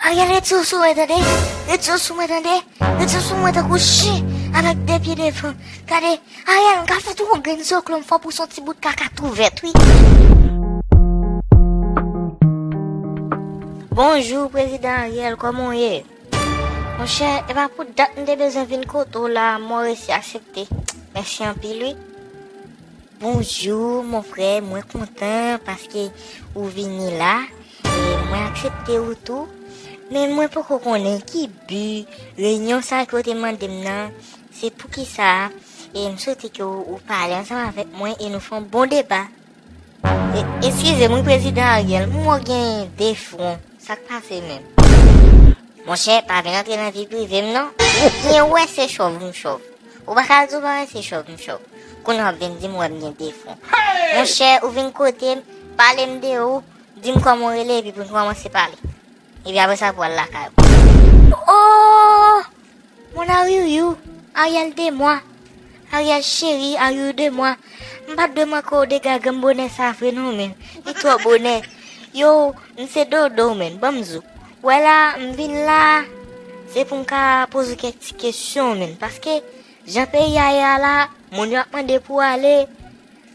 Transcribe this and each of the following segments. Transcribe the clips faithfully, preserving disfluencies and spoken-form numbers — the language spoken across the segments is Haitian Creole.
Ariel, retire w sou mwen, tande? Retire w sou mwen, tande? Retire w sou mwen tankou chen avèk de pye devan. Gade, Ariel, m ka fè tou yon grenn zoklo, m fè w pou son ti bout kaka tou vèt, wi. Bonjou, Prezidan Ariel, kòman w ye? Monchè, e pa pou dat m te bezwen vin kote w la, mwen resi aksepte. Mèsi anpil, wi. Bonjou, mon frè, mwen kontan paske ou vini la. E mwen aksepte ou tou. Men mwen poko konnen ki bi reyinyon sa ke w te mande m nan. Se poukisa, e m swete ke w, ou pale ansanm avèk mwen e nou fè yon bon deba. E, eskize m wi, Prezidan Ariel, m wè w gen de fwon. Sa k pase menm? Monchè, pa vin antre nan vi prive m non. Ou byen wè se chòv m chòv. Ou pa ka di w pa wè se chòv m chòv. Kounye a w ap vin di m wè m gen de fwon. Monchè, ou vin kote m, pale m de ou, di m kòman w rele epi pou n kòmanse pale. Epi apre sa pou w al lakay ou. Oh! Mon Ariel, Ariel de moi. Ariel chéri, Ariel de moi. M pa t dwe manke w dega granm bonè sa vre non, men. Li twò bonè. Yo, m se dodo, men. Ban m di w. Wè la, m vin la, se pou m ka poze w kèk ti kesyon, men. Paske, jan peyi a ye a la, moun yo ap mande pou w ale.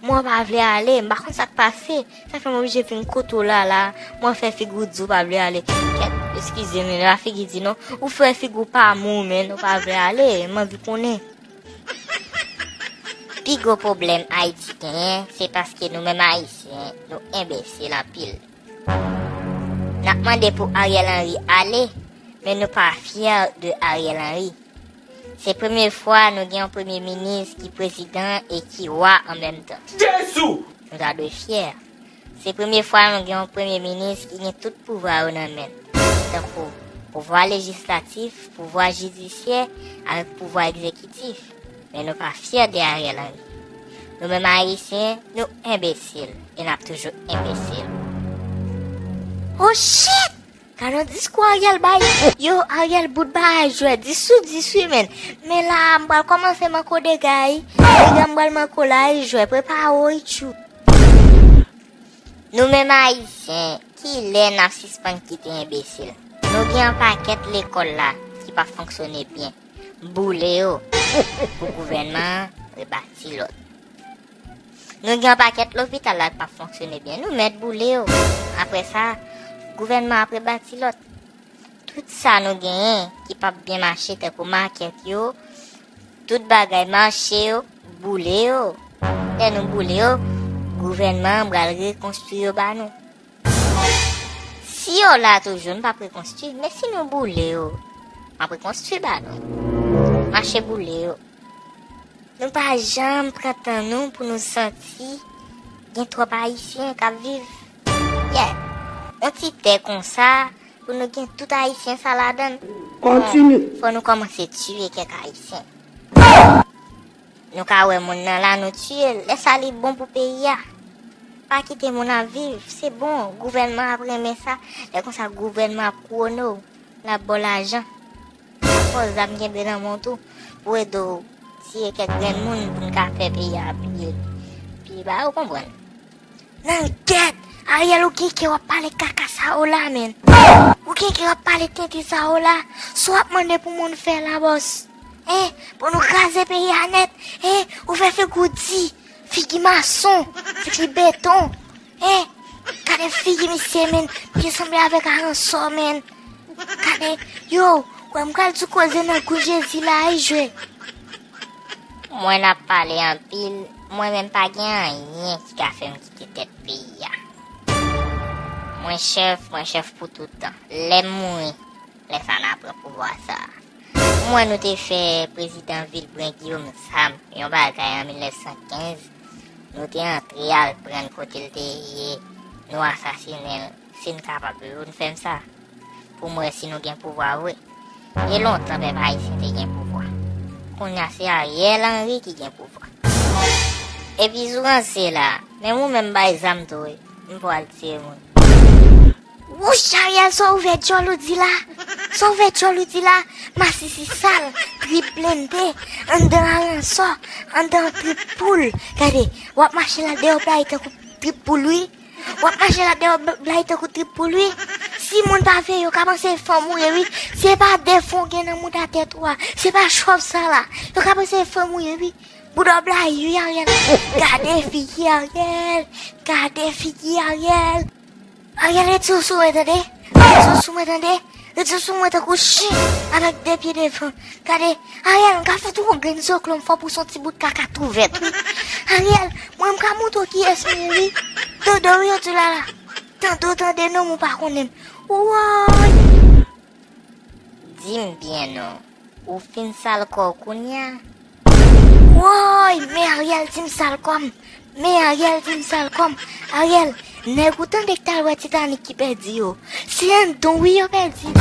Mwen pa vle ale, m pa konn sa k pase. Sa fè m oblije vin kote w la, la. Mwen fè figi w di w pa vle ale. Kèt, eskize m, la figi di non. Ou fè figi w pa mou, men ou pa vle ale. M anvi konnen. Pi gwo pwoblèm Ayiti genyen, se paske nou menm Ayisyen, nou enbesil anpil. N ap mande pou Ariel Henry ale, men nou pa fyè de Ariel Henry. Se premye fwa nou gen yon premye minis ki prezidan e ki wa an menm tan. Jezi! Nou ta dwe fyè. Se premye fwa nou gen yon premye minis ki gen tout pouvwa yo nan men l. Tankou pouvwa lejislatif, pouvwa jidisyè, avèk pouvwa egzekitif. Men nou pa fyè de Ariel Henry. Nou menm Ayisyen, nou enbesil. E n ap toujou enbesil. Oh shit! Gad yon diskou Ariel bay. Yo, Ariel bout bagay jwè. Dis sou dis wi, men. Men la, m pral kòmanse manke w dega wi. Dega m pral manke w la wi, jwè. Prepare w wi, tchou. Nou menm Ayisyen, kilè n ap sispann kite enbesil? Nou gen yon pakèt lekòl la ki pa fonksyone byen. Boule yo. Pou gouvènman an rebati lòt. Nou gen yon pakèt lopital la ki pa fonksyone byen. Nou mèt boule yo. Apre sa, gouvènman ap rebati lòt. Tout sa nou genyen ki p ap byen mache tankou makèt yo, tout bagay mache yo, boule yo. Lè nou boule yo, gouvènman an pral rekonstwi yo ba nou. Si yo la toujou, nou p ap rekonstwi, men si nou boule yo, m ap rekonstwi ba nou. Mache boule yo. Nou pa janm pran tan nou pou nou santi gen twòp Ayisyen k ap viv. Yeah. Yon ti tè konsa, pou nou gen tout Ayisyen sa ladan l. Kontinye. Fò nou kòmanse tiye kèk Ayisyen. Nou ka wè moun nan la, nou tiye l. Lè sa li bon pou peyi a. Pa kite moun ap viv. Se bon, gouvènman ap renmen sa. Lè konsa, gouvènman ap kouwone w. L ap ba w lajan. Fò zam kenbe nan men w tou. Pou ede w tiye kèk grenn moun pou n ka fè peyi a pi, pi ba, ou konprann. Nan gèt, Ariel, ou gen kè w ap pale kaka sa yo la, menn. Ou gen kè w ap pale tenten sa yo la. Sa w ap mande pou moun fè la, bòs? Hein? Pou nou kraze peyi a nèt? Hein? Ou fè figi w di, figi mason, figi beton. Hein? Gade figi misye, menn. Misye sanble avèk aransò, menn. Gade, yo, wè m pral di koze nan gou Jezi la, wi, jwe. Mwen n ap pale anpil, mwen menm pa gen anyen ki ka fè m kite tèt peyi a. Mwen chèf, mwen chèf pou tout tan. Lè m mouri, lè sa n a pran pouvwa sa a. Mwen, nou te fè prezidan Vilbrun Guillaume Sam yon bagay an mil nèf san kenz. Nou te antre al pran l kote l te ye, nou asasinen l. Si n kapab, nou fè m sa. Pou m wè si nou gen pouvwa vre. E lontan pèp ayisyen te gen pouvwa. Kounye a se Ariel Henry ki gen pouvwa. Epi sou ranse la, menm ou menm bay zam tou wi. M pral tiye moun. Wouch, Ariel, sa w ouvè djòl ou di la? Sa w ouvè djòl ou di la? Masisi sal, trip blende, anndan aransò, anndan trip poul. Gade, w ap mache la deyò play tankou trip poul wi. W ap mache la deyò bl-, blay tankou trip poul wi. Si moun pa veye, yo ka panse fanm ou ye, wi. Se pa defon gen nan mouda tèt ou a. Se pa chòv sa la. Yo ka panse fanm ou ye, wi. Bouda w blayi, wi, Ariel. Gade figi Ariel. Gade figi Ariel. Ariel, retire w sou mwen, tande. Retire w sou mwen, tande. Retire w sou mwen tankou chen avèk de pye devan. Gade, Ariel, m ka fout ou yon grenn zoklo, m fè w pou son ti bout kaka tou vèt, wi. Ariel, mwen m ka montre w kiyès m ye, wi. Dodo, wi, yo di la la. Tande w tande non, m ou pa konnen m. Woy! Di m byen non, ou fin sal kò w kounye a? Woy, men Ariel di m sal kò m. Men Ariel di m sal kò m. Ariel, nèg ou tande k t al wè Titanic ki pèdi yo. Se anndan w wi yo pèdi.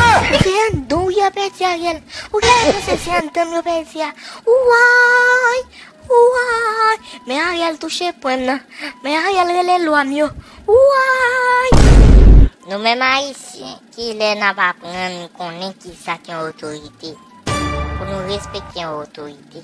Se anndan w wi yo pèdi, Ariel. Ou genlè panse se anndan m yo pèdi a. Woy! Woy! Men Ariel touche pwen m nan. Men Ariel rele lwa m yo. Woy! Nou menm Ayisyen, kilè n ap aprann konnen kisa k yon otorite? Pou nou respekte yon otorite.